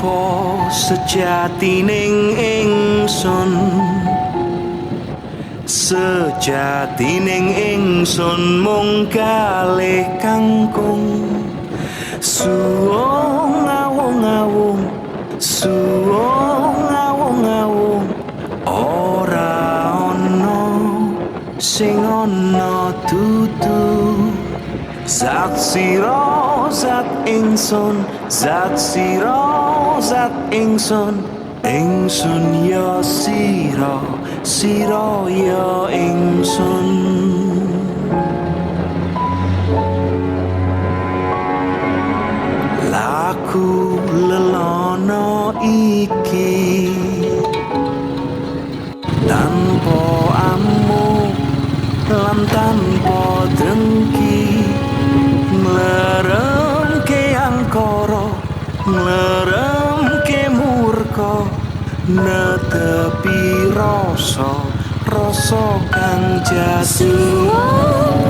Apa sejatining ingsun? Sejatining ingsun mung kalih kangkung. Suwung awung-awung, suwung awung-awung, ora ana sing ana dudu. Zat sira zat ingsun, zat sira zat ingsun, ingsun ya sira, sira ya ingsun. Laku lelono iki tanpa amuk lan tanpa drengki, ngleremke angkara, ngleremke murka, netepi rasa, rasa kang jati. Suwung